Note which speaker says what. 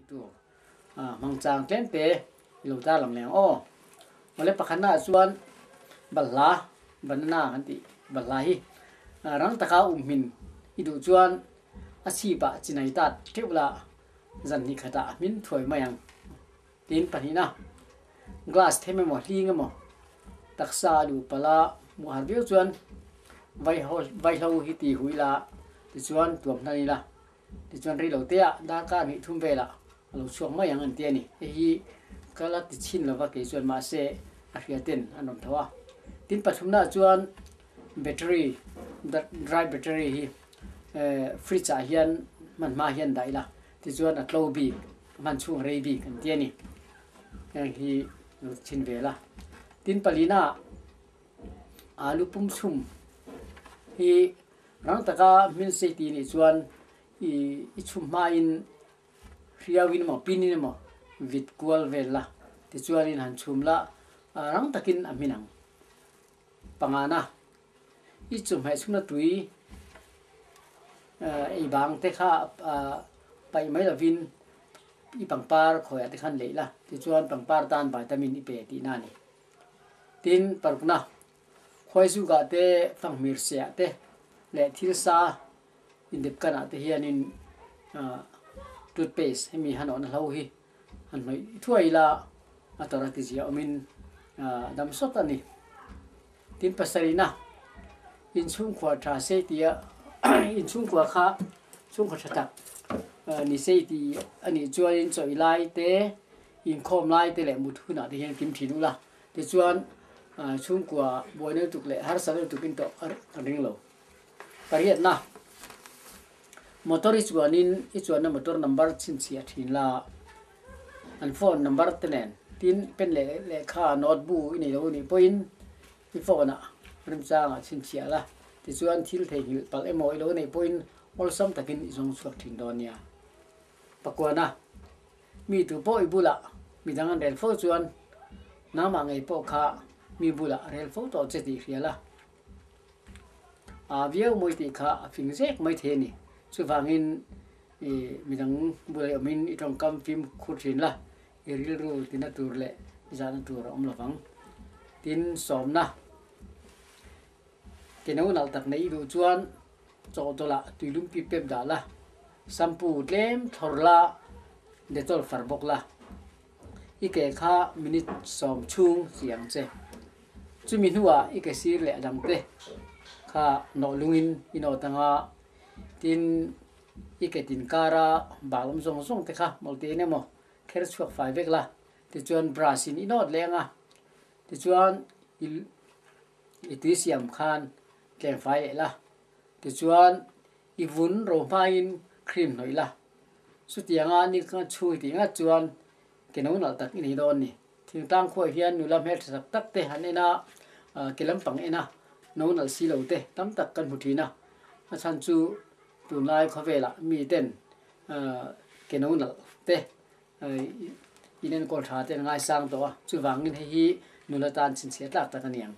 Speaker 1: tur hmang chang tlem te i lo tar lang leh ang aw. Awle pakhatna ah chuan balhla, banana kan tih balhla hi rang taka um hmin i duh chuan a chhip ah chinai tat theuh la zan hnih khatah a hmin thuai mai ang. Tin pahnihna glass them emaw hling emaw taksa a luh palh a hmuh har viau chuan vaihlo hi ti hui la tichuan tuam hnan ila. Tichuan rei lo te ah darkar hnih thum velah a lo chhuak mai ang an ti a ni. Hei hi ka la ti chhin lova kei chuan mahse a hria ten an rawn tho a. Tin pathumna ah chuan battery dry battery hi fridge ah hian hman hma hian dah ila tichuan a tlo bik a hman chhung a rei bik an ti a ni. Heng hi lo ti chhin vel a. Tin palina ah alu pum chhum hi Rang taka hmin sei ti nih chuan i i chhum hmain hriauin emaw pinin emaw vit kual vel la tichuanin han chhum la rang takin a hmin ang. Pangana, i chumhmeh chhumna tui ei bang te kha paih mai lovin i pangpar khawiah te khan leih la tichuan pangpar tan vitamin i pe tihna a ni. Tin, parukna, Khuaizukah te, fanghmir seah te leh thil sa indep kanah te hianin toothpaste hemi han awhna hlo hi han hnawih thuai ila a tawrh a tizia awmin dam sawt a ni. Tin pasarihna inchhungkua tha sei tia inchhungkua kha chhungkua tha tak ni sei ti a nih chuanin chawih lai te inkhawm lai te leh mut hunah te hian kim thin ula. Tichuan, chhungkua buaina lutuk leh harsa lutuk in tawh ka ring lo. Pariatna, Motor i chuanin i chuanna motor number chhinchhiah thin la, an phone number te nen tin pen leh lehkha note bu i nei lo anih pawhin i phone ah remchangah chhinchhiah la, tichuan thil theihnghilh palh emaw i lo neih pawhin awlsam takin i zawng chhuak thin dawn nia. Pakuana. Mi tu pawh i bulah midang an rel fo chuan nangmah ngei pawh kha mi bulah rel fo tawh che tih hria la. Aa viau mawi tih kha a fing zek mai thei a ni. Chuvangin i midang bulah i awmin i tawngkam fimkhur thin la, i rilru tina tur leh i zahna tur a awm lovang. Tin, sawmna ke no nalh tak neih i duh chuan Chawhdawlah tuilum pip pep dah la, shampoo tlem thlawr la, Dettol far bawk la. I ke kha minute sawm chhung chi ang che. Chumi hnuah i ke sir leh a dangte kha nawh lungin i nawt anga, tin i ke tin kara bal awm zawng zawng te kha mawlh te in emaw kher chhuak fai vek la, tichuan brush in i nawt leh anga, tichuan i i tui siam khan Tlem fai leh la, tichuan i vun ro hmain cream hnawih la. Chutianga ni chhung i tih ngat chuan ke no nalh tak i nei dawn ni. Thingtlang khuaah hian nula hmeltha tak tak te han en a, ke lampang en a, no nalh si lo te tam tak kan hmu thin a. A chhan chu tunlai khawvelah mi ten ke no nalh te inenkawl tha te an ngaisang tawh a, chuvangin hei hi nula tan chhinchhiah tlak tak a ni ang.